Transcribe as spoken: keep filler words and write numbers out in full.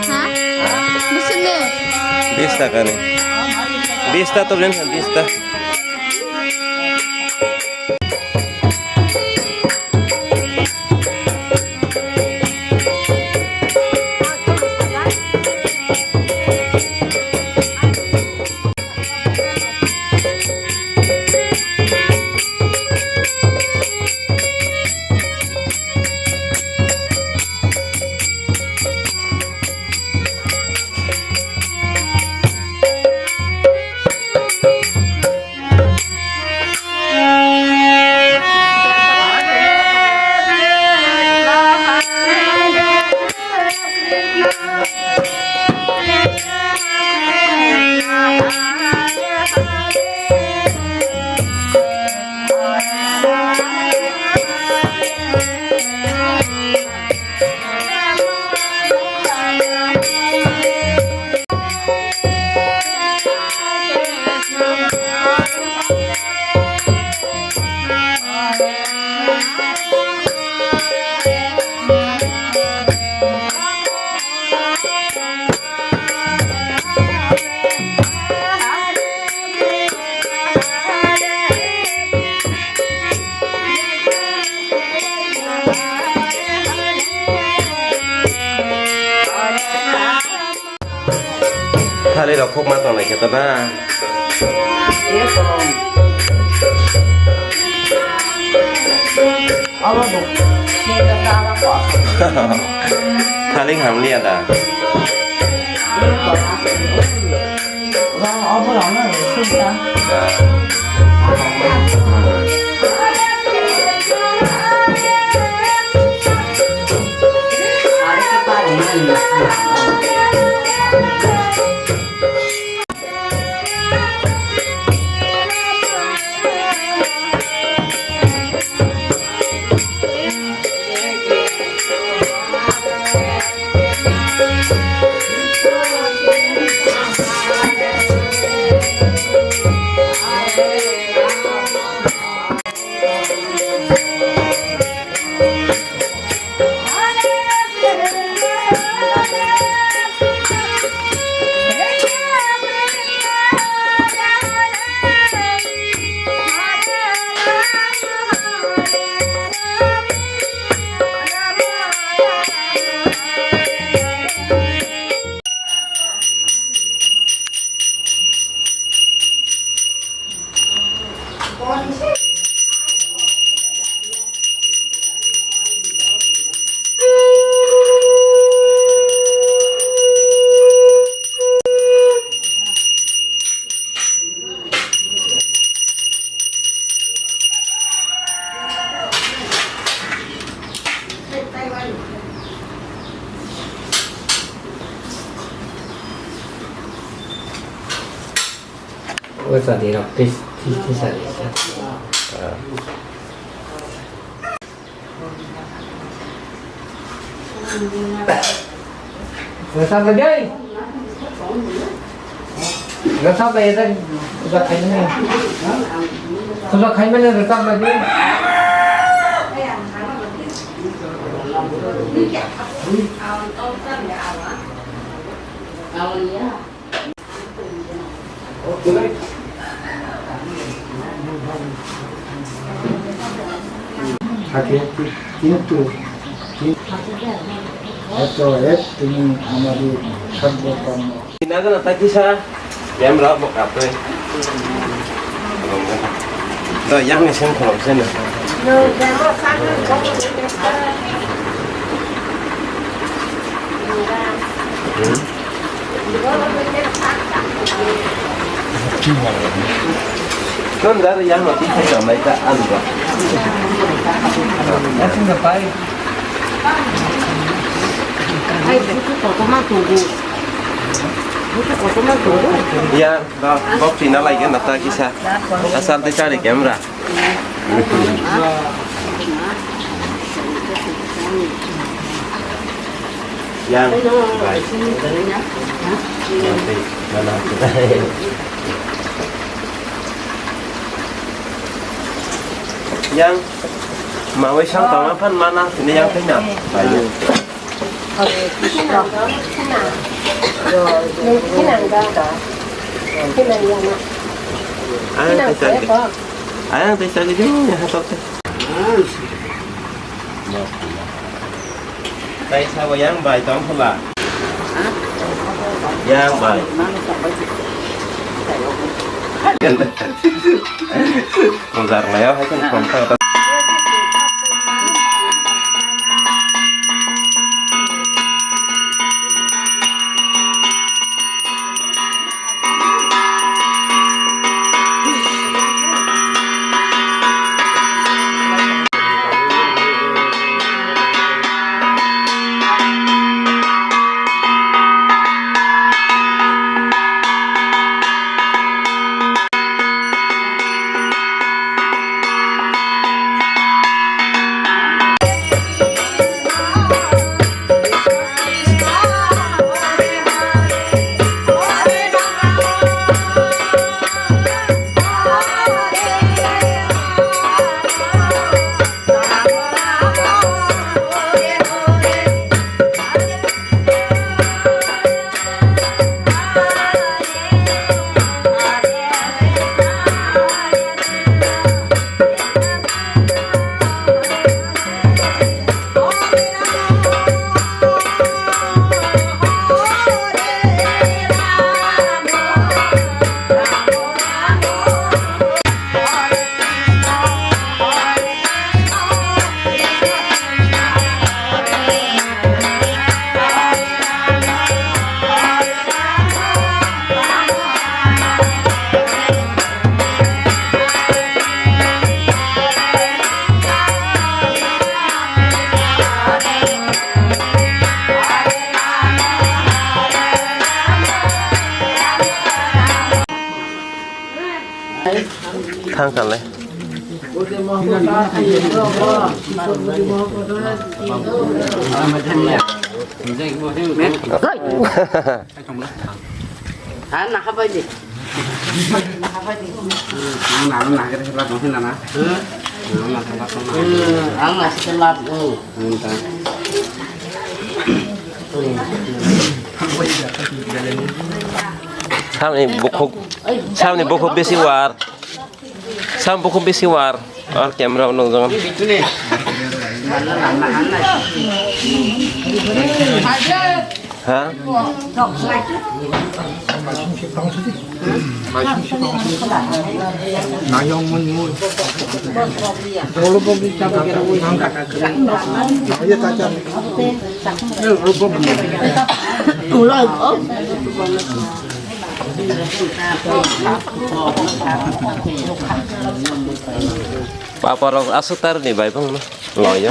Ha? Musulme? Bis taka ni. Bis ta to rin, bis ta. Thali rok khukma tongnai khe to na. Thali hamliya da. O chadi rok, tis, tis, tis, tis, tis. Rwchap lai di. Rwchap lai di. Puja khaimani. Puja khaimani rwchap lai di. থাকে, কিন্তু, কিন্তু অতএব তুমি আমাদের সর্বকর্ম। Ina gana ta kisa, camera bo kapre. Da yang ni sen khulum sen. Hmm. Kon dar yang mati khai kamai ta anu ba. Asing da pai. Ai, buku kotorma tunggu. Buku kotorma tunggu. Ya, ba, bok tina lai gen nata kisa. Asal te chari camera. Yang, bai. Nanti, mana kita? Yang mawi sang tama phan mana sini yang tena. Ayo. Hare Krishna. Ayang tesa gitu. Ayang tesa gitu. Ya, sok teh. Tei sabo yang bai tong phola. Yang bai. Mozar ngayo hai kan kongkar. Thang kale. Ha, na habai di. Na habai di. Ang na, ang na, kaya sila tong sila na. Ang na, sila tong na. Ang na, sila tong. Ang ta. Samni bukhuk, samni bukhuk besi war. Sam bukhuk bisi war, ar camera nung jangan. Ha? Papa rok aswk tar ni bai bang no loyo.